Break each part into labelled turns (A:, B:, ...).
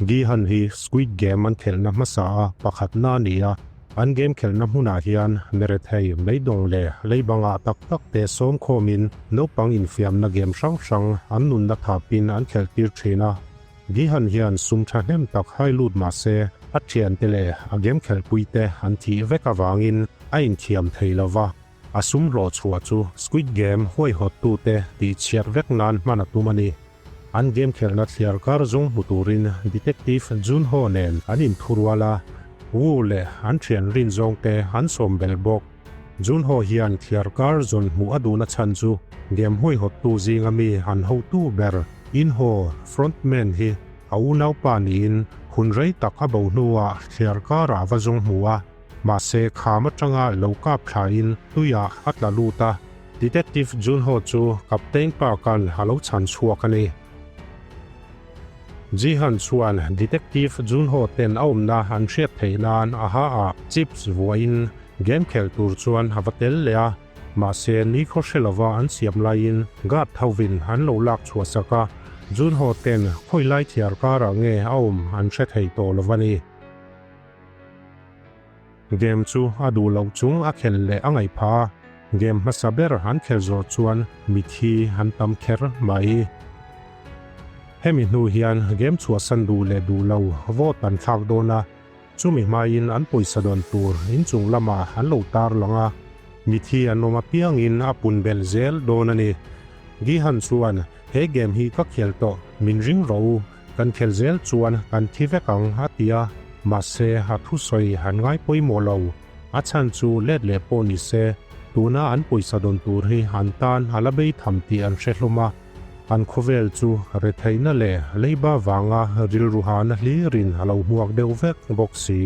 A: Gihan hi Squid Game an khelhna hmasa a pakhatna a ni a, an game khelhna hmunah hian merethei, meidawng leh leibangah tak tak te sawm khawmin naupang infiamna game hrang hrang an nunna thapin an khelhtir thin a. Gihan hian sum thahnem tak hai lut mah se a thiante leh a game khelhpuite an thih vek avangin a inthiam thei lo va. A sum hlawh chhuah chu Squid Game huaihawttute tih chhiat vek nan hman a tum a ni. An game khelhna thliar kar zawng hmu turin Detective Junho nen an inthurual a, Woo leh an thian rin zawngte an sawm belh bawk. Junho hian thliar kar zawn hmuh a duhna chhan chu game huaihawttu zinga mi an hotu ber Inho, frontman, hi a unaupa niin hun rei tak a bo hnuah thliar karah va zawng hmu a. Mahse kham atanga lo kap thlain tuiah a tla lut a, Detective Junho chu Captain Park-a'n a lo chhan chhuak a ni. Jihan chuan Detective Junho ten a awmna an hriat theih nan a ha ah chips vuahin game khel tur chuan a va tel leh a, mahse nikhaw hre lova an siam laiin guard thovin an lo lak chhuah sak a, Junho ten khawilai thiar karah nge a awm an hre thei tawh lo a ni. Game chu a duh loh chung a khel leh a ngaih phah a, game hmasa ber an khel zawh chuan mithi an tam kher mai. Hemi hnu hian game chhuahsan duh leh duh lo vote an thlak dawn a, chumi hmain an pawisa dawn tur inchung lamah an lo tar lang a, mithi an awm apiangin a pun belh zel dawn a ni. Gihan chuan, He game hi ka khel tawh, min ring rawh u, Kan khel zel chuan kan thi vek ang a ti a, mahse a thusawi han ngai pawimawh lo. A chhan chu let leh pawh ni se, tuna an pawisa dawn tur hi an tan a la bei tham tih an hre hlawm a. An khawvel chu retheihna leh leiba vanga rilru hahna hlirin a lo hmuak deuh vek bawk si.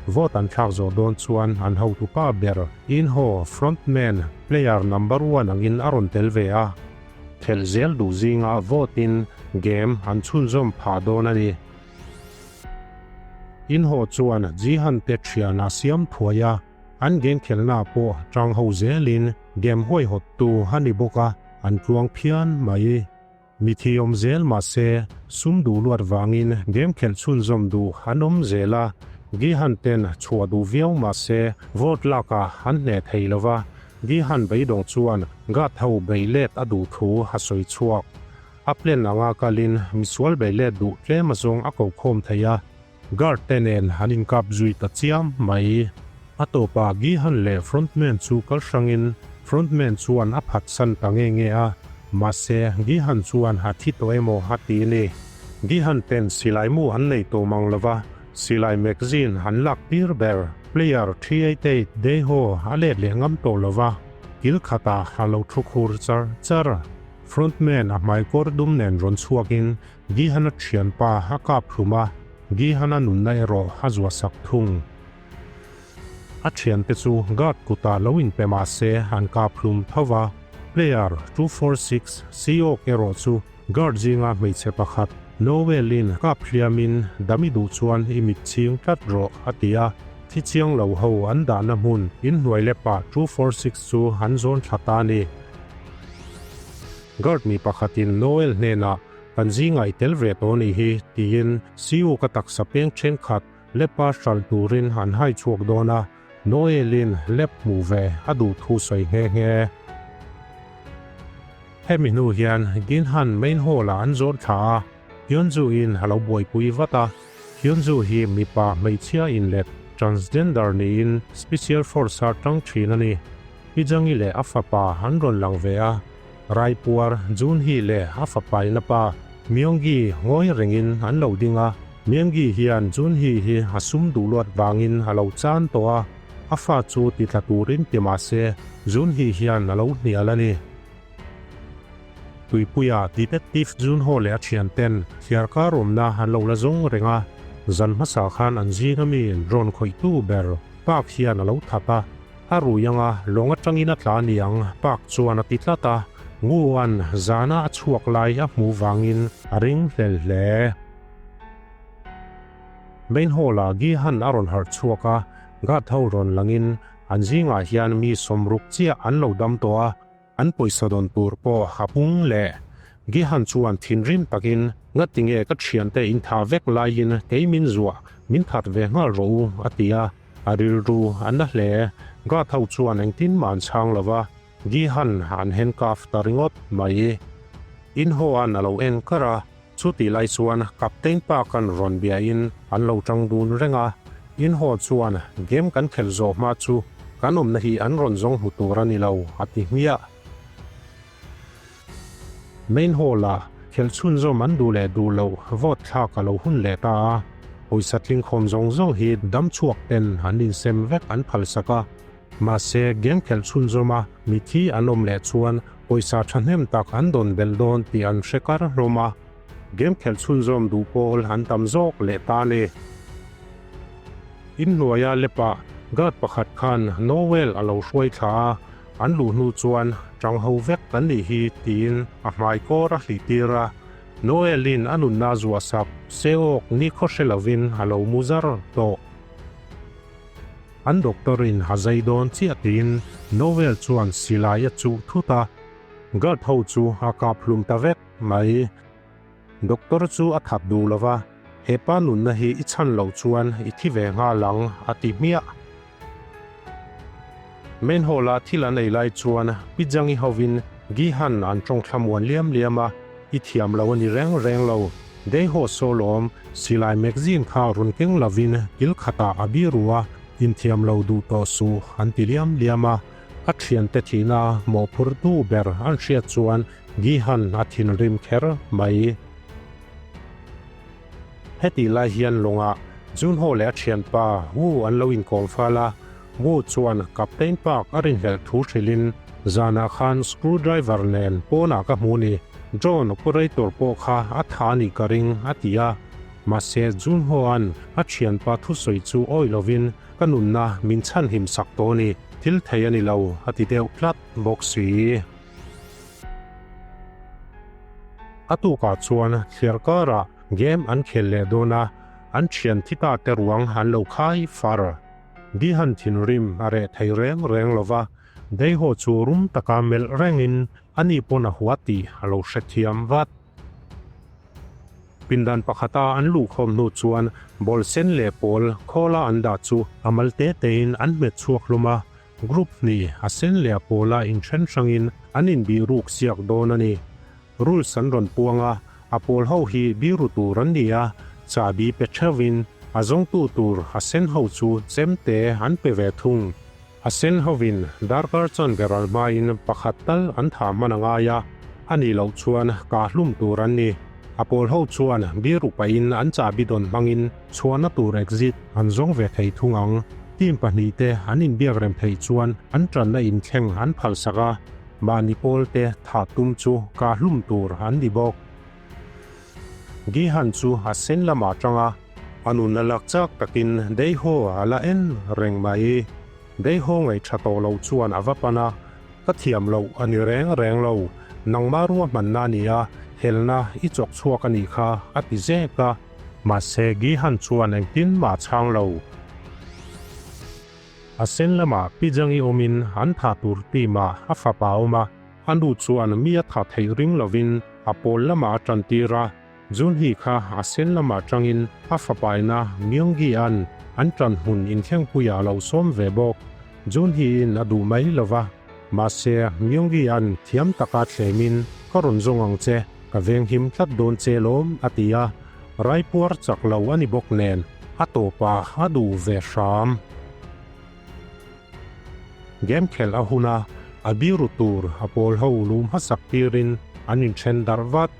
A: Vote an thlak zawh dawn chuan an hotupa ber Inho frontman player number one angin a rawn tel ve a. Khelh zel duh zingah vote in game an chhunzawm phah dawn a ni. Inhaw chuan Jihan te thian a siam thuai a, an game khelhna pawh tang ho zelin game huaihawttu a ni bawk a, an tluang phian mai. Mithi awm zel mah se sum duh luat vangin game khelh chhunzawm duh an awm zel a, Gihan ten chhuah duh viau mah se vote lakah an hneh thei lo va, Gihan beidawng chuan Gad ho bei let a duh thu a sawi chhuak. A plan anga kalin misual bei let duh tlem azawng a ko khawm thei a, guard te nen an inkap zui ta chiam mai. A tawpah Gihan leh frontman chu kal hrangin frontman chuan a phatsan ta nge nge a, mahse Gihan chuan a thi tawh emaw a ti ni. Gihan ten silai mu an nei tawh mang lova, Silai magazine han lak tir ber. Player 388 Daeho a let leh ngam tawh lo va, kil khatah a lo thu khur char char. Frontman a hmaikawr dum nen rawn chhuakin Gihana thianpa a kap hlum a, Gihana nunna erawh a zuahsak thung. A thiante chu guard kutah lo inpe mah se an kap hlum tho va, Player 246 Seok erawh chu Guard zinga hmeichhe pakhat, Noel-in kap hliamin dami duh chuan i mit chhing tlat rawh, a ti a. Thi chiang lo ho an dahna hmun inhnuai lepa 246 chu an zawn thla ta a ni. Guard mi pakhatin Noel hnenah, Kan zingah i tel ve tawh a nih hi, tiin Siu ka taksa peng thenkhat lepa hralh turin an hai chhuak dawn a. Noel-in lep hmuh ve a duh thu sawi nghe nghe. Hemi hnu hian Ginhan main hall-ah an zawn thla a, Hyunju-in a lo buaipui vat a. Hyunju hi mipa hmeichhia inlet, transgender, niin Special Force-a tang thin a ni. Pijangi leh a fapa an rawn lang ve a, Raipuar Junhee leh a fapaina pa Myonggi ngawi rengin an lo ding a. Myonggi hian Junhee hi a sum duh luat vangin a lo chan tawh a. A fa chu ti tla turin ti mah se, Junhee hian a lo hnial a ni. Tuipuia Detective Junho leh a thianten thliarkar awmna an lo la zawng reng a, zan hmasa khan an zinga mi rawn khawihtu ber Park hian a lo that a, a rui anga lawng atangin a tla niang Park chuan a ti tlat a, Nguan zana a chhuak lai a hmuh vangin a ring hlel hle. Main hall-ah Gihan a rawn harh chhuak a, guard ho rawn langin an zingah hian mi sawmruk chiah an lo dam tawh a, an pawisa dawn tur pawh a pung leh. Gihan chuan thinrim takin, Ngatinge ka thiante in tha vek laiin kei min zuah, min that ve nghal rawh u, a ti a. A rilru a na hle. Guard ho chuan engtin mah an chhang lo va, Gihan an handcuff ta ringawt mai. Inhaw-a'n a lo en kar a, chutih lai chuan Captain Park-a'n rawn biain an lo tang dun reng a. Inhaw chuan game kan khelh zawh hma chu kan awmna hi an rawn zawng hmu tur a ni lo, a ti hmiah. Main hall-ah khelh chhunzawm an duh leh duh loh vote thlak a lo hun leh ta a, pawisa tlingkhawm zawng zawng hi dam chhuak ten an insem vek an phalsak a. Mahse, game khelh chhunzawma mithi an awm leh chuan pawisa thahnem tak an dawn belh dawn tih an hre kar hlawm a, game khelh chhunzawm duh pawl an tam zawk leh ta a ni. Inhnuaia lepah guard pakhat khan Noel a lo hruai thla a, An luh hnu chuan tang ho vek kan nih hi tiin a hmai kawr a hlih tir a, Noel-in a nunna zuah sak Seok ni khaw hre lovin a lo mu zar tawh. An doctor-in a zai dawn chiah tiin Noel chuan silai a chuh thut a, guard ho chu a kap hlum ta vek mai. Doctor chu a that duh lo va, He pa nunna hi i chhan loh chuan i thi ve nghal ang, a ti hmiah. Main hall-ah thil an ei lai chuan Pi Jangi hovin Gihan an tawng thlamuan liam liam a, I thiam lo a ni reng reng lo. Day haw saw lawm, silai magazine kha rawn keng lovin kil khatah a biru a, inthiam lo duh tawh suh, an ti liam liam a. A thiante thihna mawhphurtu ber an hriat chuan Gihan a thinrim kher mai. Hetih lai hian lawngah Junho leh a thianpa Wu an lo inkawm fal a, Wu chuan Captain Park a rinhlelh thu hrilhin, Zanah khan screwdriver nen pawnah ka hmu ni, drone operator pawh kha a tha a nih ka ring, a ti a. Mahse Junho-a'n a thianpa thusawi chu awih lovin, Ka nunna min chhanhim sak tawh a ni, thil thei a ni lo, a ti deuh tlat bawk si. A tukah chuan thliar karah game an khel leh dawn a, an thian thi ta te ruang an lo khai far. Gihan thinrim a reh thei reng reng lo va, Deihaw chu rum taka melh rengin ani pawn a hua tih a lo hrethiam vat. Pindan pakhata an luhkhawm hnu chuan ball sen leh pawl khawla an dah chu a mal te tein an hmet chhuak hlawm a, Group hnih, a sen leh a pawla inthen hrangin an inbih ruk siak dawn a ni. Rules an rawn puang a, a pawl ho hi biru tur an ni a, chahbi pe theuhin a zawngtu tur a sen ho chu chemte an pe ve thung. A sen hovin darkar chanve ral hmain pakhat tal an thah hman a ngai a, a nih loh chuan kah hlum tur an ni. A pawl ho chuan biru pahin an chahbi dawn hmangin chhuahna tur exit an zawng ve thei thung ang. Team pahnihte an inbiak rem theih chuan an tanna inthleng an phalsak a, mahni pawlte thah tum chu kah hlum tur an ni bawk. Gihan chu a sen lamah tang a, a nunna lak chak takin Deiho a la en reng mai. Deiho ngaihṭha tawh lo chuan a va pan a, Ka thiam loh a ni reng reng lo, nangmah ruahmanna a ni a, helna i chawk chhuak a nih kha, a ti zek a. Mahse, Gihan chuan engtin mah a chhang lo. A sen lamah Pi Jangi awmin an thah tur team-ah a fapa a awm a, a nu chuan mi a thah theih ring lovin a pawl lamah a tantir a. Junhi kha a sen lamah tangin a fapaina Myunggi-a'n an tan hmun inthlengpuiah a lo sawm ve bawk. Junhi-in a duh mai lo va, mahse Myunggi-a'n thiam taka thlemin, Ka rawn zawng ang che, ka venghim tlat dawn che lawm, a ti a. Raipuar chak lo a ni bawk nen a tawpah a duh ve hram. Game khelh a hun a, a biru tur a pawl ho lu hmasak tirin an inthen darh vat.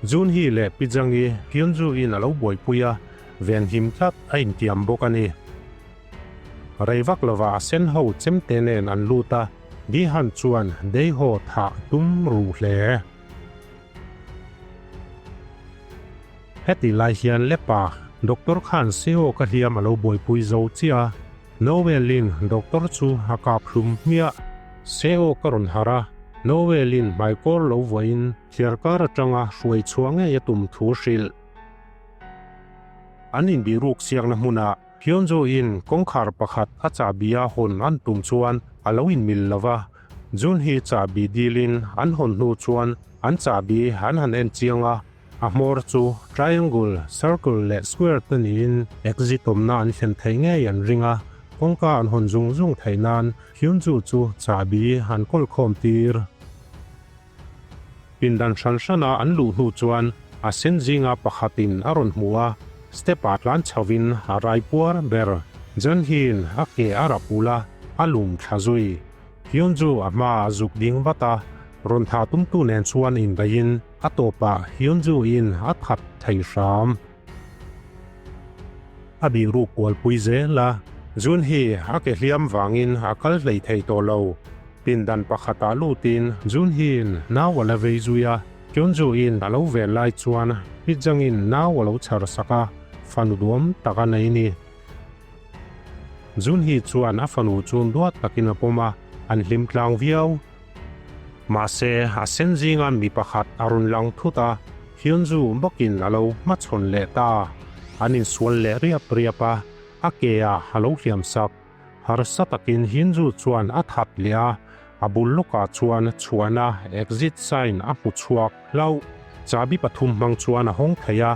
A: Junhi leh Pi Jangi Hyunju-in a lo buaipui a, venhim tlat a intiam bawk a ni. Rei vak lovah a sen ho chemte nen an lut a, Gihan chuan Daeho thah tum ruh hle. Heti lai hian Lepa doctor khan Seo ka hliam a lo buaipui zo chiah a, Noel-in doctor chu a kap hlum hmiah. Seo ka rawn harh a, Noel-in hmaikawr lo vuahin thliarkar atanga hruai chhuah ngei a tum thu hrilh. An inbih ruk siakna hmunah Hyunju-in kawngkhar pakhat a chahbi a hawn an tum chuan a lo inmil lo va. Junhi chahbi dilin an hawn hnu chuan an chahbi an han en chiang a, a hmawr chu triangle, circle leh square te niin exit awmna an thlen theih ngei an ring a, kawngka an hawn zung zung theih nan Hyunjoo chu chahbi an kawl khawm tir. Pindan hran hrana an luh hnu chuan a sen zinga pakhatin a rawn hmu a, step-ah tlan chhovin a rai puar ber. Junhee-in a ke a rap ulh a, a lum thla zui. Hyunjoo a hmaah a zuk ding vat a, rawn thah tumtu nen chuan inbeihin a tawpah Hyunjoo-in a that thei hram. A bihruk kualpui zel a, Junhee a ke hliam vangin a kal hlei thei tawh lo. Pindan pakhatah lutin Junhee-in nau a la vei zui a, Kyunju-in a lo ven lai chuan Hijang-in nau a lo chhar sak a, fanu duam tak a nei ni. Junhee chuan a fanu chu duat takin a pawm a, an hlim tlang viau. Mahse, a sen zinga mi pakhat a rawn lang thut a, Hyunju bawkin a lo hmachhawn leh ta. An insual leh riap riap a, a ke ah a lo hliam sak. Harsa takin Hinju chuan a that leh a, a bul lawkah chuan chhuahna exit sign a hmu chhuak hlauh. Chabi pathum hmang chuan a hawng thei a,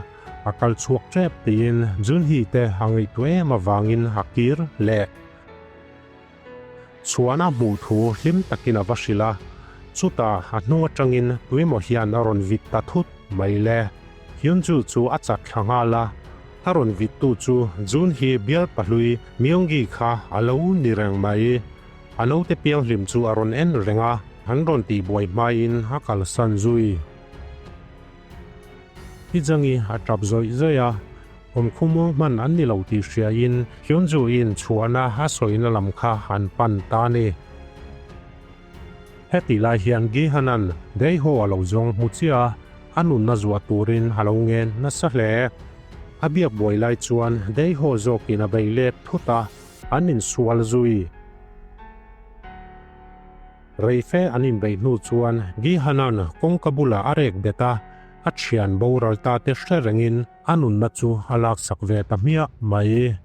A: a kal chhuak tep tiin Junhee te a ngaihtuah em avangin a kir leh. Chhuahna hmuh thu hlim takin a va hrilh a, chutah a hnung atangin tuemaw hian a rawn vit ta thut mai le. Hyunju chu a chat thla nghal a, a rawn vittu chu Junhee bial pahlui Myungi kha a lo ni reng mai. A naute pianghlim chu a rawn en reng a, an rawn tihbuai hmain a kalsan zui. Hijang-i a tap zawih zawih a, awmkhawmuang hman an ni lo tih hriain Hyunju-in chhuahna a sawina lam kha an pan ta a ni. Hetih lai hian Gihanan Daeho a lo zawng hmu chiah a, a nunna zuah turin a lo ngen nasa hle. A biak buai lai chuan Daeho zawkin a bei let thut a, an insual zui. Reife an inbeih hnu chuan Gihanan kawngka bulah a rek bet a, a thian boral ta te hre rengin a nunna chu a laksak ve ta hmiah mai.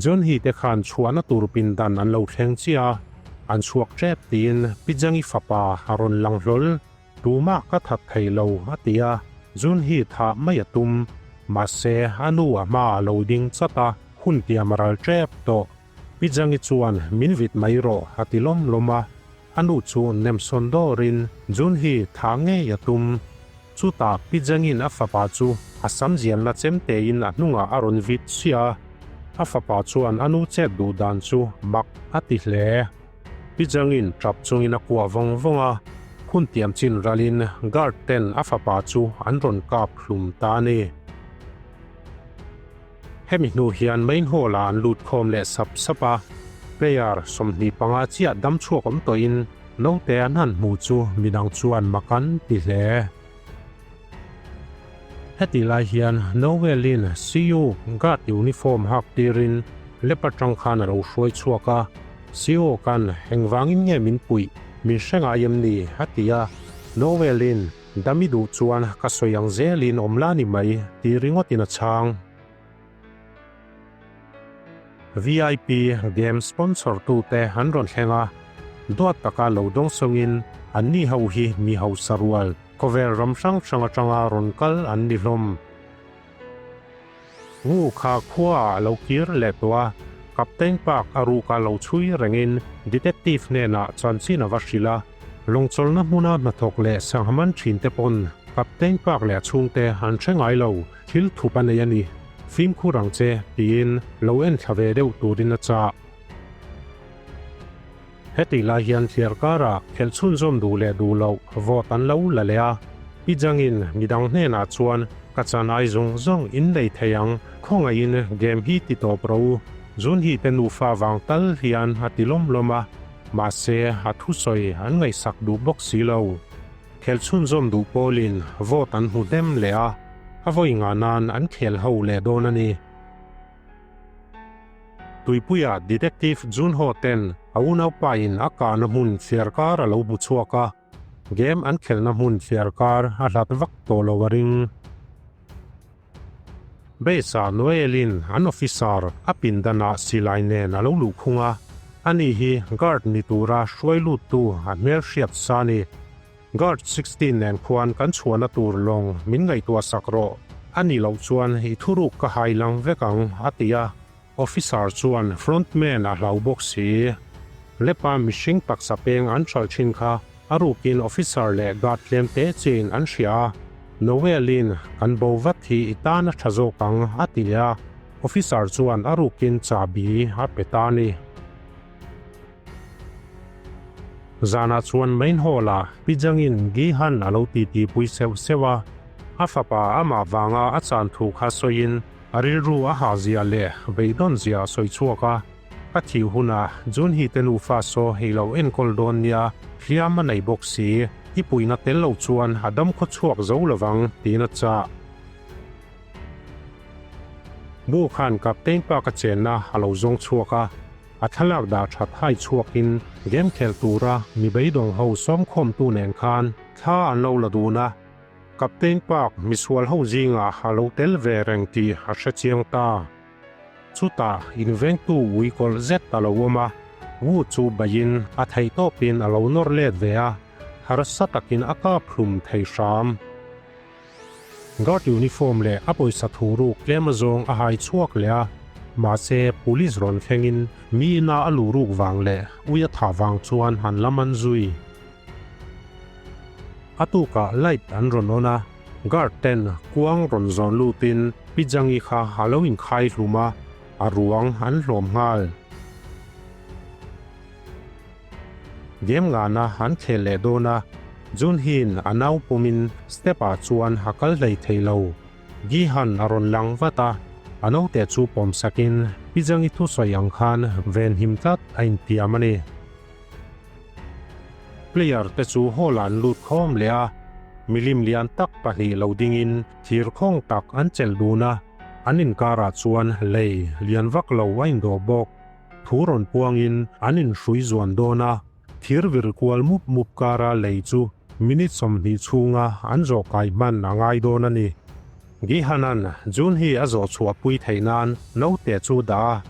A: Johnny te khan chhuahna tur pindan an lo thleng chiah a, an chhuak tep tiin Pi Jangi fapa a rawn lang hlawl. Tumah ka that thei lo a ti a, Junhee thah mai a tum. Mahse, a nu a hma a lo ding chat a, hun tiam a ral tep tawh. Pi Jangi chuan min vit mai rawh a ti lawm lawm a, a nu chu nemsawn dawrin Junhee thah ngei a tum. Chutah Pi Jangin a fapa chu a sam zialna chem tein a hnungah a rawn vit chiah a, a fapa chuan a nu chet duh dan chu mak a ti hle. Pi Jangin tap chungin a kuah vawng vawng a, hun tiam chin ralin guard ten a fapa chu an rawn kap hlum ta a ni. Hemi hnu hian main hall ah an lut khawm leh sap sap a, player 25 chiah dam chhuak awm tawhin naute an han hmu chu midang chuan mak an ti hle. Heti lai hian Noel-in CU guard uniform hak tirin lep atang khan a lo hruai chhuak a, CU kan engvangin nge min puih, min hre ngai em ni? a ti a, Noel-in Dami duh chuan ka sawi ang zelin awm la ni mai tih ringawtin a chhang. VIP game sponsor tute an rawn thleng a, duat taka lo dawng sawngin anni ho hi mi hausa rual khawvel ram hrang hrang atanga rawn kal an ni hlawm. Ngu kha khuaah a lo kir leh tawh a, Captain Park a ruka lo chhui rengin Detective hnenah chanchin a va hrilh a. Lawngchawlhna hmuna hnathawk leh sangha man thinte pawn Captain Park leh a chhungte an hre ngai lo, thil thup a nei a ni. Fimkhur ang che, tiin lo enthla ve deuh turin a chah. Hetih lai hian thliar karah khelh chhunzawm duh leh duh loh vote an lo la leh a. Pi Jangin midang hnenah chuan ka chan ai zawng zawng in nei thei ang, khawngaihin game hi ti tawp ro u. Junhee te nufa vang tal hian a ti lawm lawm a, mahse a thusawi an ngaihsak duh bawk si lo. Khelh chhunzawm duh pawlin vote an hmu hnem leh a, a vawi ngah nan an khel ho leh dawn a ni. Tuipuia Detective Junho ten a unaupa in a kahna hmun thliar kar a lo hmu chhuak a, game an khelhna hmun thliar kar a hlat vak tawh lo a ring. Base-ah Noel-in an officer a pindanah silai nen a lo luh khung a. Ani hi guard ni tura hruai luttu a hmelhriat sa ni. Guard 16 nen khuan kan chhuahna tur lawng min ngaihtuah sak rawh. A nih loh chuan i thuruk ka hai lang vek ang, a ti a. Officer chuan front man a hlau bawk si. Lepa mihring taksa peng an hralh thin kha a rukin officer leh guard tlem te chiin an hria a. Noel-in kan bo vat hi i tan a tha zawk ang, a ti leh a. Officer chuan a rukin chahbi a pe ta a ni. Zanah chuan main hall-ah Pi Jangin Gihan a lo titi pui seuh seuh a, a fapa amah vanga a chan thu kha sawiin a rilru a hah zia leh beidawn zia a sawi chhuak a, Ka thih hunah Junhi te nufa saw hei lo enkawl dawn nia, hliam a nei bawk si, i puihna tel lo chuan a dam khaw chhuak zo lovang tiin a chah. Bu khan Captain Park-a chenna a lo zawng chhuak a. A thlalak dah that hai chhuakin game khel tura mi beidawng ho sawmkhawmtu nen khan thla an lo la dun a, Captain Park misual ho zingah a lo tel ve reng tih a hre chiang ta. Chutah invengtu ui kawlh zet a lo awm a, Wu chu baiin a theihtawpin a lo nawr let ve a, harsa takin a kap hlum thei hram. Guard uniform leh a pawisa thu ruk tlem azawng a hai chhuak leh a, mahse police rawn thlengin mi ina a luh ruk vang leh ui a thah vang chuan han la man zui. A tukah light an rawn on a, guard ten kuang rawn zawn lutin Pi Jangi kha a lo inkhai hlum a, a ruang an hlawm nghal. Game ngana an khel leh dawn a, Junhin a nau pumin step ah chuan a kal hlei thei lo. Gihan a rawn lang vat a, a naute chu pawm sakin Pi Jangi thusawi ang khan ven him tlat a intiam a ni. Player te chu hall ah an lut khawm leh a, milim lian tak pahnih lo dingin thir khawng tak an chelh dun a, an inkarah chuan lei lian vak lo a indawh bawk. Thu rawn puangin an inhrui zuan dawn a, thir vir kual mup mup kara lei chu minute 20 chhunga an zawh kai hman a ngai dawn a ni. Gihanan June hi a zawh chhuah pui theih nan naute chu dah a,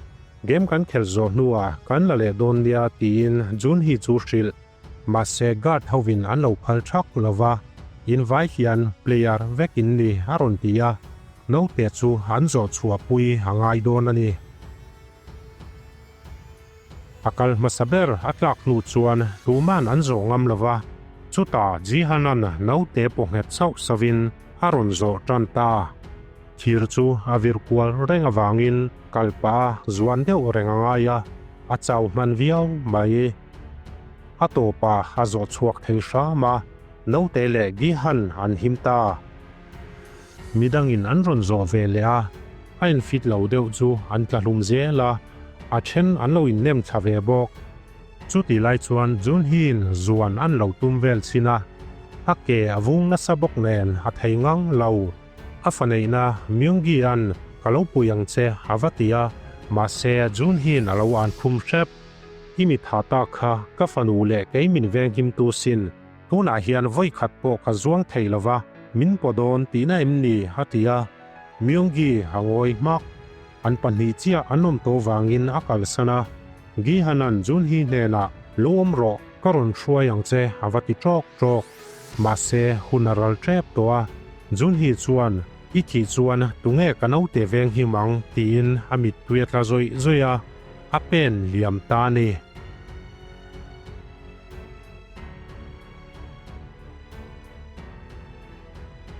A: game kan khelh zawh hnuah kan la leh dawn nia tiin June hi chu hrilh. Mahse guard hovin an lo phal thak lova, in vai hian player vek in ni a rawn ti a, naute chu an zawh chhuah pui a ngai dawn a ni. A kal hmasa ber a tlak hnu chuan tuman an zawh ngam lo va, chutah Jihanan naute pawh nghet sauh sauhin a rawn zawh tan ta. Thir chu a vir kual reng avangin kal pah a zuan deuh reng a ngai a, a chau hman viau mai. A tawpah a zawh chhuak thei hram a, naute leh Gihan an him ta. Midangin an rawn zawh ve leh a, a infit lo deuh chu an tla hlum zel a, a then an lo innem thla ve bawk. Chutih lai chuan Junhiin zuan an lo tum vel chin a, a ke a vung nasa bawk nen a thei ngang lo. A fa neihna Myunggi-a'n ka lo pui ang che a va ti a, mahse Junhiin a lo an khum hrep. I mi tha tak kha ka fanu leh kei min venghimtu sin. Tunah hian vawi khat pawh ka zuang thei lo va, min paw dawn tihna em ni? a ti a. Myunggi a ngawi hmak. An pahnih chiah an awm tawh vangin a kalsan a. Gihanan Junhee hnenah, Lo awm rawh, ka rawn hruai ang che a va ti ṭawk ṭawk. Mahse, hun a ral ṭep tawh a. Junhee chuan, I thih chuan tunge ka naute veng him ang? tiin a mittui a tla zawih zawih a, a pen liam ta a ni.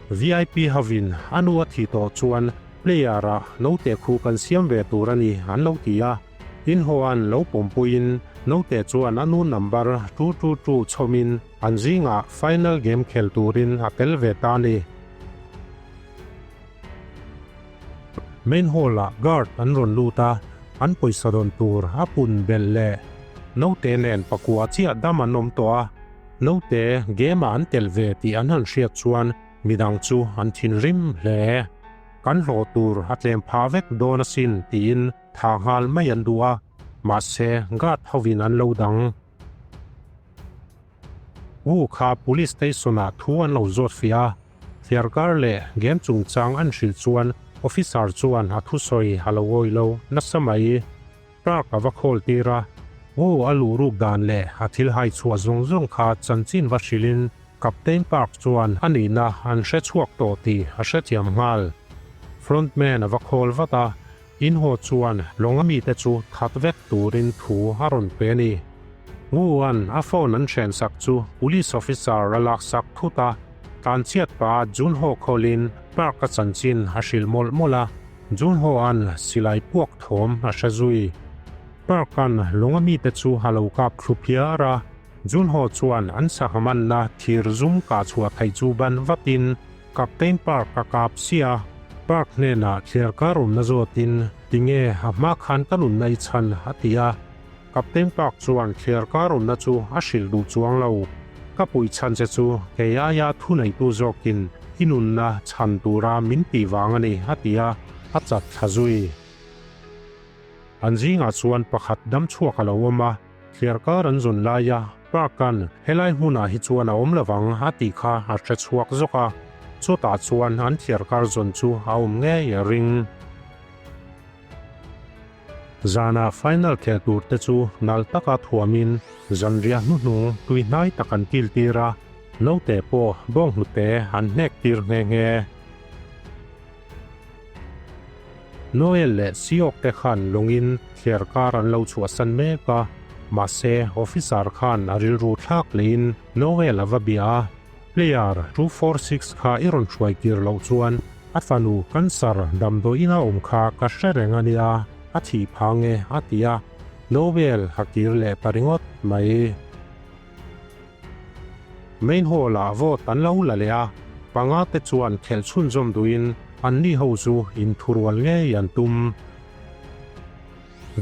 A: VIP hovin a nu a thih tawh chuan player ah naute khu kan siam ve tur a ni an lo ti a, inhaw-a'n lo pawmpuiin naute chuan a nu number two two two chhawmin an zingah final game khel turin a tel ve ta a ni. Main hall ah guard an rawn lut a, an pawisa dawn tur a pun belh leh. Naute nen pakua chiah dam an awm tawh a, naute game ah an tel ve tih an han hriat chuan midang chu an thinrim hle. Kan hlawh tur a tlem phah vek dawn asin tiin tha nghal mai an duh a, mahse guard hovin an lo dang. Wu kha police station ah thu an lo zawt fiah a, thliarkar leh game chungchang an hrilh chuan officer chuan a thusawi a lo awih lo nasa mai. Clerk a va call tir a. Aw a luh ruk dan leh a thil hai chhuah zawng zawng kha chanchin va hrilhin Captain Park chuan a nihna an hre chhuak tawh tih a hrethiam nghal. Frontman a va khawl vat a, In haw chuan lawng a mite chu that vek turin thu a rawn pe a ni. Ngu-a'n a phone an hren sak chu police officer a lak sak thut a, tlanchhiat pah Junho khawlin Park-a chanchin a hrilh mawlh mawlh a, Junho-a'n silai puak thawm a hre zui. Park-a'n lawng a mite chu a lo kap thlu phiar a, Junho chuan an sangha manna thir zum kah chhuah theih chu ban vatin Captain Park a kap sia, Park hnenah thliarkar awmna zawtin tinge a hma khan ka nunna i chhan a ti a. Captain Park chuan thliarkar awmna chu a hrilh duh chuang lo. Ka puih chhan che chu kei aia thuneitu zawkin i nunna chhan tura min tih vang a ni a ti a, a chat thla zui. An zingah chuan pakhat damchhuak a lo awm a. Thliarkar an zawn laia Park-a'n helai hmunah hi chuan a awm lovang a tih kha a hre chhuak zawk a, chutah chuan an thliarkar zawn chu a awm ngei a ring. Zanah final khel tur te chu nal taka thuamin zanriah hnuhnung tui hnai tak an kil tir a, naute pawh bawnghnute an hnek tir nghe nghe. Noel leh Siok te khan lawngin thliar kar an lo chhuahsan mek a, mahse officer khan a rilru thlak leiin Noel a va bia a, Player 246 kha i rawn hruai kir loh chuan a fanu cancer damdawiin a awm kha ka hre reng a nia, a thih phang e a ti a, Noel a kir leh ta ringawt mai. Main hall ah vote an lo la leh a, panga te chuan khelh chhunzawm duhin anni ho chu inthurual ngei an tum.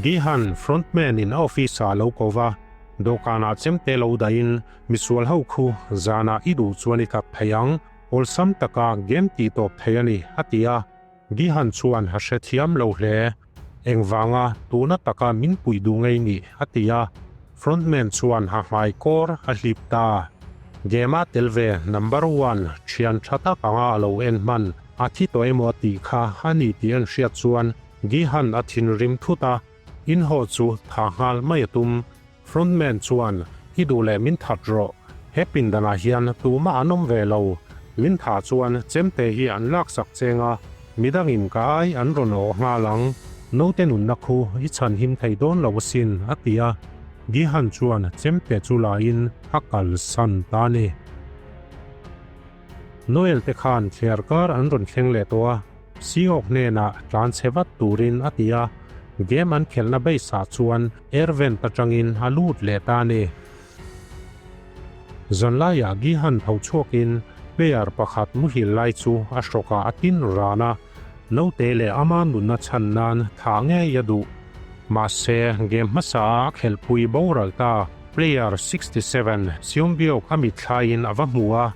A: Gihan frontman in a office ah lo ko va, dawhkanah chemte lo dahin misual ho khu zanah i duh chuan i kap thei ang, awlsam taka game tih tawp thei a ni, a ti a. Gihan chuan a hrethiam lo hle. Engvanga tuna taka min puih duh ngei ni? a ti a. Frontman chuan a hmai kawr a hlip ta. Game-a tel ve number one thian tha tak anga a lo en hman a thi tawh emaw a tih kha a ni tih an hriat chuan Gihan a thinrim thut a, inhaw chu tha nghal mai a tum. Frontman chuan, I duh leh min that rawh. He pindanah hian tumah an awm ve lo. Min thah chuan chemte hi an laksak cheng a, midangin ka ai an rawn awh nghal ang. Naute nunna khu i chhan him thei dawn lo asin, a ti a. Gihan chuan chemte chu lain a kalsan ta a ni. Noel te khan thliar kar an rawn thleng leh tawh a, Seahawk hnenah tlan chhe vat turin a ti a, game an khelhna base ah chuan air vent atangin a lut leh ta a ni. Zanlaiah Gihan tho chhuakin player pakhat muhil lai chu a hrawkah a tin ran a, naute leh ama nunna chhan nan thah ngei a duh. Mahse, game hmasa a khelhpui boral ta. Player 67 Seungbyuk a mitthlaiin a va hmu a,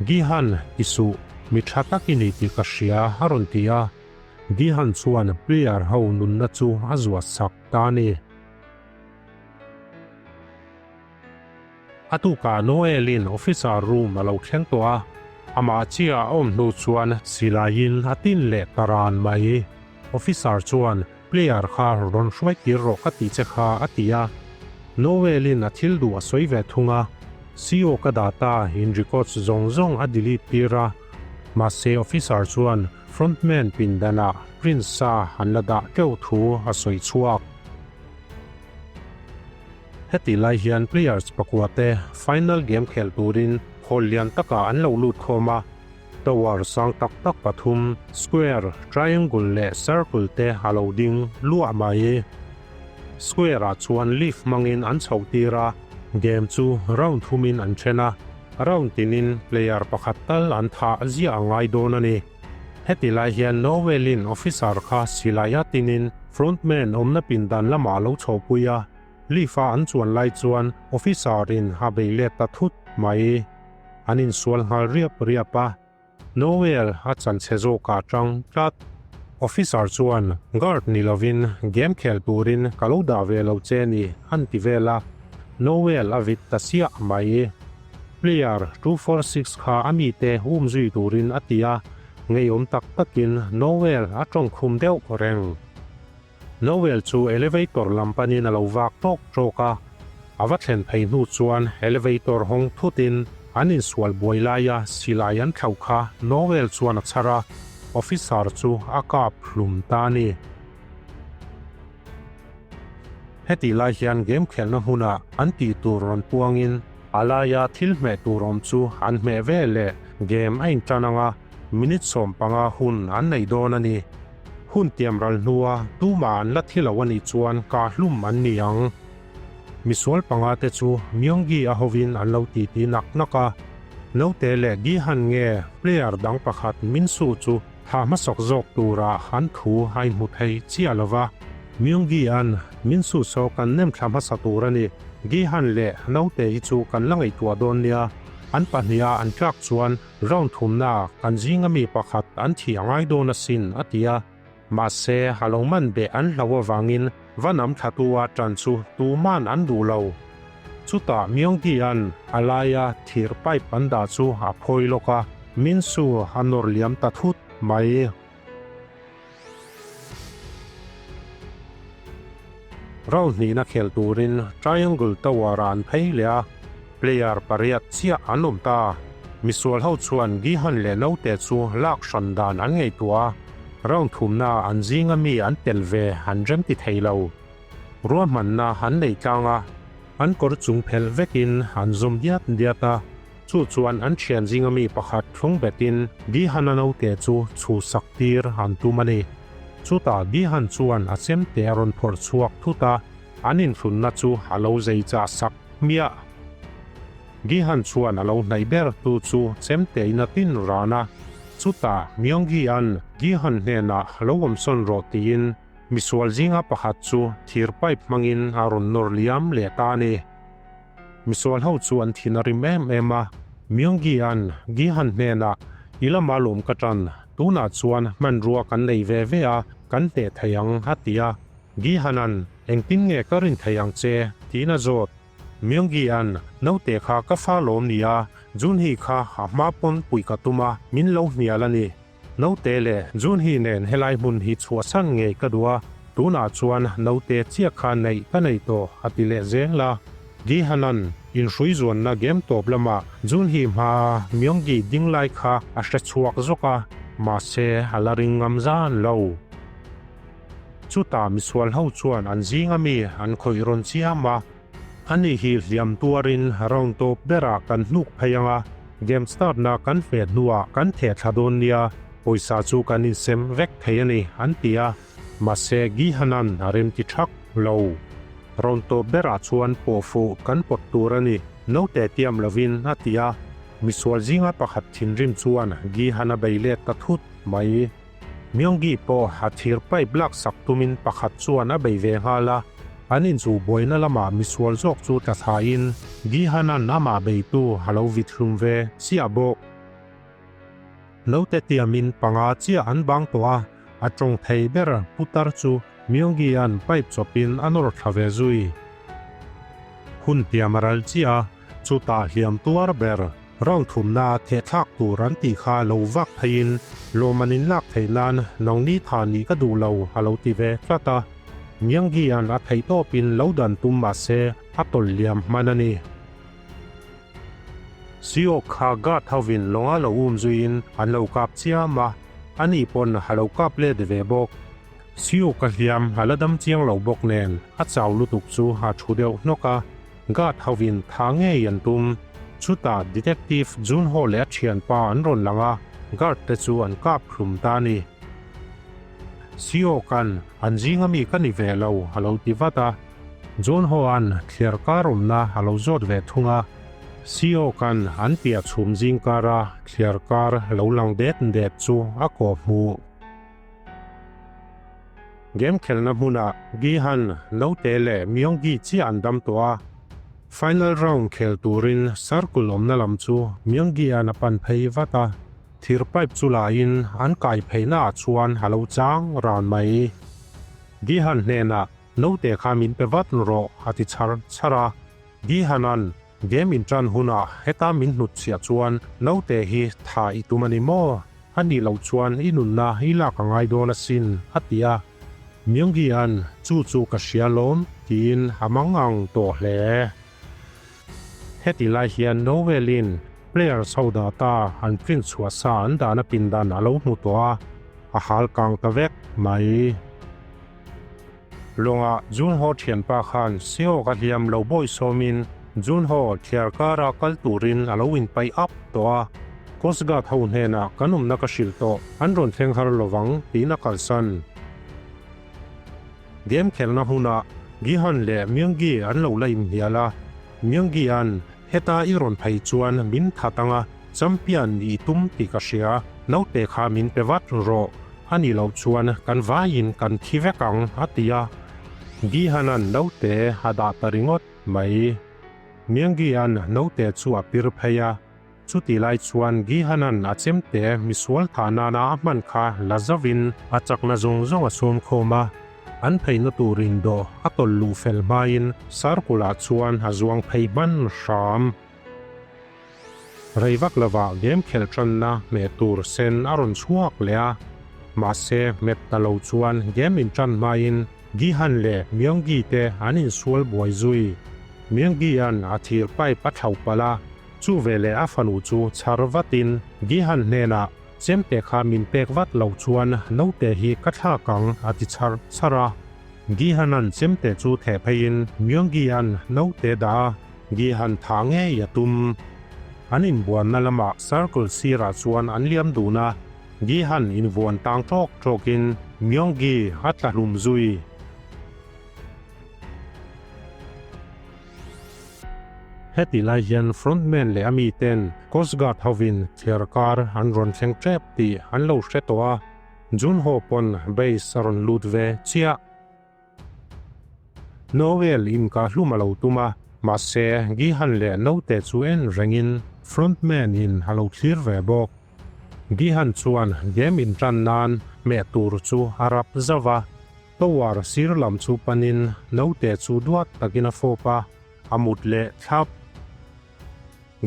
A: Gihan, i suh, mi tha tak i ni tih ka hria, a rawn ti a. Gihan chuan player ho nunna chu a zuah sak ta a ni. A tukah Noel-in officer room a lo thleng tawh a, amah chiah a awm hnu chuan silaiin a tin leh ta ran mai. Officer chuan Player kha rawn hruai tir rawh ka tih che kha a ti a. Noel-in a thil duh a sawi ve thung a. CO ka data in records zawng zawng a delete tir a. Mahse officer chuan frontman pindanah Prince-a an la dah teuh thu a sawi chhuak. Heti lai hian players pakua te final game khel turin hall lian takah an lo lut khawm a. Tower sang tak tak pathum, square, triangle leh circle te a lo ding luah mai. Square ah chuan lift hmangin an chhoh tir a, game chu round thumin an then a, round tinin player pakhat tal an thah ziah a ngai dawn a ni. Heti lai hian Noel-in officer kha silai a tinin frontman awmna pindan lamah a lo chhohpui a, lift a an chuan lai chuan officer-in a bei let ta thut mai. An insual nghal riap riap a, Noel a chan chhe zawkah tang tlat. Officer chuan guard ni lovin game khel turin ka lo dah ve lo che ni an ti vel a, Noel a vit ta siah mai. Player 246 kha a mite um zui turin a ti a, ngeiawm tak takin Noel a tawngkhum deuh reng. Noel chu elevator lam panin a lo vak tawk tawk a. A va thlen phei hnu chuan elevator hawng thutin an insual buai laia silai an thlauh kha Noel chuan a chhar a, officer chu a kap hlum ta a ni. Hetih lai hian game khelhna hmunah an tih tur rawn puangin a laia thil hmeh tur awm chu an hmeh ve leh game a intan anga minute 15 hun an nei dawn a ni. Hun tiam ral hnua tumah an la thi lo a nih chuan kah hlum an ni ang. Misual panga te chu Myonggi a hovin an lo titi nak nak a. Naute leh Gihan nge player dang pakhat Minsu chu thah hmasak zawk tura an thu a inhmu thei chiah lo va. Myonggi an Minsu saw kan nem thla hmasa tur a ni. Gihan leh naute hi chu kan la ngaihtuah dawn nia. An pahniha an tlak chuan Round thumnaah kan zinga mi pakhat an thih a ngai dawn asin, a ti a. Mahse, a lo man beh an hlau avangin va nam thlatu-a ṭan chu tuman an duh lo. Chutah Myonggi-a'n a laia thir pipe an dah chu a phawi lawk a, Minsu a nawr liam ta thut mai. Round hnihna khel turin Triangle Tower-ah an phei leh a, player pariat chiah an awm ta. Misual ho chuan Gihan leh naute chu lak hran dan an ngaihtuah a, round thumnaah an zinga mi an tel ve an remti thei lo. Ruahmanna an nei tlang a, an kawr chung phelh vekin an zawm diat diat a. Chu chuan an thian zinga mi pakhat thlung betin Gihan-a naute chu chhuhsak tir an tum a ni. Chutah Gihan chuan a chemte a rawn phawrh chhuak thut a, an inhrunna chu a lo zei chah sak hmiah. Gihan chuan a lo hnaih ber tu chu chemte in a tin ran a, chutah Myonggi-a'n Gihan hnenah lo awmsawn rawh tiin misual zinga pakhat chu thir pipe hmangin a rawn nawr liam leh ta a ni. Misual ho chu an thin a rim em em a, Myonggi-a'n Gihan hnenah, I lama lawm ka tan, tunah chuan hmanrua kan nei ve ve a, kan hneh thei ang, a ti a. Gihan-a'n, Engtin nge ka rin thei ang che? tiin a zawt. Myonggi-a'n, Naute kha ka fa lawm ni a, Junhee kha a hma pawn puih ka tum a, min lo hnial a ni. Naute leh Junhee nen helai hmun hi chhuahsan ngei ka duh a, tunah chuan naute chiah kha neih ka nei tawh a ti leh zel a. Gihanan inhrui zuanna game tawp lamah Junhee hmaa Myonggi ding lai kha a hre chhuak zawk a, mahse a la ring ngam zan lo. Chutah misual ho chuan an zinga mi an khawih rawn chiam a. Ani hi hliam tuarin round tawp berah kan hnuk phei ang a, game start na kan hmet hnuah kan theh thla dawn nia, pawisa chu kan insem vek thei a ni, an ti a, mahse Gihanan a remti thak lo. Round tawp berah chuan pawh fuh kan pawt tur a ni, naute tiam lovin a ti a, misual zinga pakhat thinrim chuan Gihan a bei let ta thut mai. Myonggi pawh a thir pipe laksak tumin pakhat chuan a bei ve nghal a, an inchuh buaina lamah misual zawk chu tla thlaiin Gihanan amah beitu a lo vit hlum ve chiah bawk. Naute tiamin panga chiah an bang tawh a, a tawng thei ber putar chu Myonggi-a'n pipe chawpin a nawr thla ve zui. Hun tiam a ral chiah a, chutah hliam tuar ber. Round thumna thehthlak tur an tih kha lo vak pheiin lawmman in lak theih nan nangni tha nih ka duh lo a lo ti ve tlat a. Myanggi-a'n a theih tawpin lo dan tum mah se a tawlh liam hman a ni. Siok kha guard hovin lawnga lo um zuiin an lo kap chiam a, ani pawn a lo kap let ve bawk. Siok a hliam a la dam chiang lo bawk nen a chau lutuk chu a thu deuh hnawk a. Guard hovin tha ngei an tum. Chutah Detective Junho leh a thianpa an rawn lang a, guard te chu an kap hlum ta a ni. Seok-a'n an zinga mi ka ni ve lo a lo ti vat a. Junho-a'n thliar kar awmna a lo zawt ve thung a. Seok-a'n an piah chhum zing kara thliar kar lo lang det det chu a kawh hmuh. Game khelhna hmunah Gihan, Naute leh Myonggi chiah an dam tawh a. Final round khel turin circle awmna lam chu Myonggi-a'n a pan phei vat a. Thir pipe chu laiin an kai pheihnaah chuan a lo chang ran mai. Gihan hnenah, Naute kha min pe vat rawh a ti chhar chhar a. Gihan-a'n game intan hunah heta min hnutchhiah chuan Naute hi tha i tum a ni maw? A nih loh chuan i nunna i lak a ngai dawn asin, a ti a. Myonggi-a'n, Chu chu ka hria lawm, tiin a mang ang tawh hle. Heti lai hian Noel-in players ho data an print chhuah sa an dahna pindan a lo hmu tawh a, a hal kang ta vek mai. Lawngah Junho thianpa khan Seok a hliam lo bawi sawmin Junho thliar kara kal turin a lo inpaih up tawh a, Coast Guard ho hnenah kan awmna ka hrilh tawh, an rawn thleng har lovang tiin a kalsan. Game khelhna hmunah Gihan leh Myunggi an lo la inhnial a, Myunggi-a'n heta i rawn phei chuan min that anga champion i tum tih ka hria, naute kha min pe vat rawh, a nih loh chuan kan vaiin kan thi vek ang a ti a, Gihan-a'n naute a dah ta ringawt mai. Myunggi-a'n naute chu a pir phei a. Chuti lai chuan Gihanan a chemte misual thah nana a hman kha la zauhin a chakna zawng zawng a sawm khawm a, an pheina tur indawh a tawlh luh fel hmain Sarkula chuan a zuang phei hman hram. Rei vak lovah game khelh tanna hmeh tur sen a rawn chhuak leh a, mahse hmet ta lo chuan game intan hmain Gihan leh Myonggi te an insual buai zui. Myonggi-a'n a thir pipe a thlauh palh a, Chu veleh a fanu chu chhar vatin Gihan hnenah, Chemte kha min pek vat loh chuan naute hi ka thlak ang a ti chhar chhar a. Gihanan chemte chu theh pheiin Myonggi-a'n naute dah a, Gihan tha ngei a tum. An inbuanna lamah circle sirah chuan an liam dun a, Gihan invuan tang tawk tawkin Myonggi a tla hlum zui. Heti lai hian frontman leh a miten Coast Guard hovin thliar kar an rawn thleng tep tih an lo hre tawh a, Junho pawn base a rawn lut ve chiah. Noel in ka hlum a lo tum a, mahse Gihan leh naute chu en rengin frontman in a lo thlir ve bawk. Gihan chuan game intan nan hmeh tur chu a rap zauh a, Tower sir lam chu panin naute chu duat takin a fawp a, a mut leh thlap.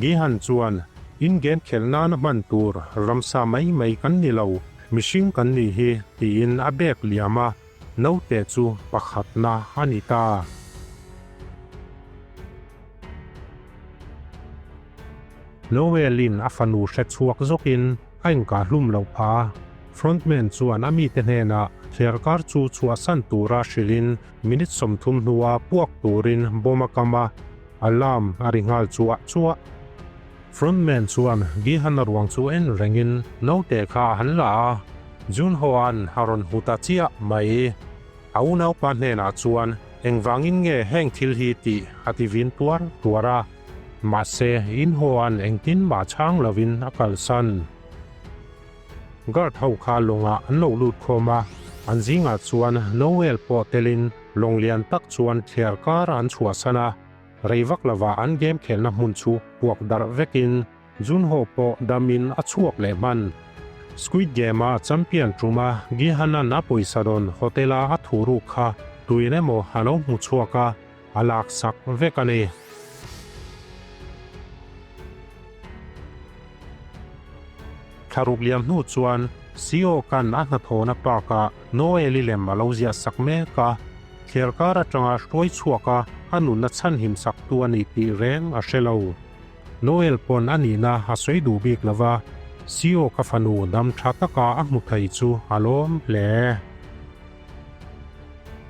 A: Gihan chuan, In game khelh nana hman tur ramsa mai mai kan ni lo, mihring kan nih hi, tiin a bek liam a, naute chu pakhatna a ni ta. Noel-in a fanu hre chhuak zawkin a inkah hlum loh phah a. Frontman chuan a mite hnenah thliarkar chu chhuahsan tura hrilhin minute 30 hnua puak turin bomb a kam a, alarm a ri nghal chuah chuah. Frontman chuan Gihan-a ruang chu en rengin naute kha a han la a, Junho-a'n a rawn hmu ta chiah mai. A unaupa hnenah chuan engvangin nge heng thil hi tih a ti vin tuar tuar a, mahse Inho-a'n engtin mah chhang lovin a kalsan. Guard ho kha lawngah an lo lut khawm a, an zingah chuan Noel pawh telin lawng lian tak chuan thliar kar an chhuahsan a, rei vak lovah an game khelhna hmun chu puak darh vekin Junho pawh damin a chhuak leh hman. Squid Game-a champion ṭuma Gihanan a pawisa dawn hotel-a a thu ruk kha tuin emaw a lo hmu chhuak a, a laksak vek a ni. Thlaruk liam hnu chuan CEO kan a hnathawhna park-ah Noel-i lem a lo ziah sak mek a, thliarkar atanga hruai chhuak a a nunna chhanhim saktu a ni tih reng a hre lo. Noel pawn a nihna a sawi duh bik lo va, CEO ka fanu dam tha taka a hmu thei chu a lawm hle.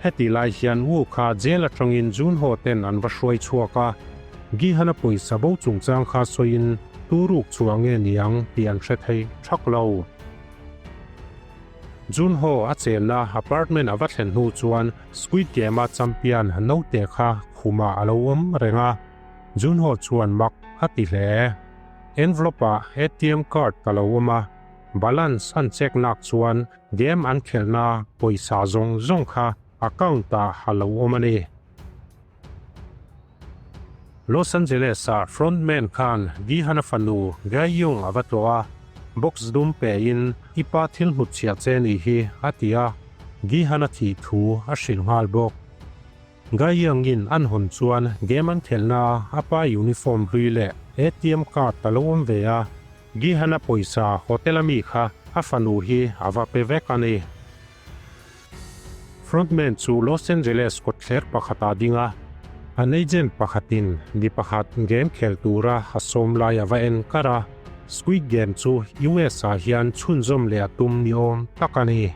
A: Heti lai hian Wu kha jail atangin Junho ten an va hruai chhuak a, Gihan-a pawisa bo chungchang kha sawiin tu ruk chhuah nge niang tih an hre thei thak lo. Junho a chenna apartment a va thlen hnu chuan Squid Game-a champion naute kha khumah a lo awm reng a, Junho chuan mak a ti hle. Envelope-ah ATM card ka lo awm a, balance an check nak chuan Game an khelhna pawisa zawng zawng kha account ah a lo awm a ni. Los Angeles ah frontman khan Gihan-a fanu Gae-young a va tlawh a, box dum pe in i pa thil hnut chhiah che ni hi a ti a, Gihan-a thih thu a hrilh nghal bawk. Gae-young-in an hawn chuan game an khelhna a pa uniform hlui leh ATM card a lo awm ve a, Gihan-a pawisa hotel a mi kha a fanu hi a va pe vek a ni. Frontman chu Los Angeles kawtthler pakhat ah ding a. An agent pakhatin mi pakhat game khel tura a sawm lai a va en kar a, Squid Game chu US ah hian chhunzawm leh a tum ni awm tak a ni.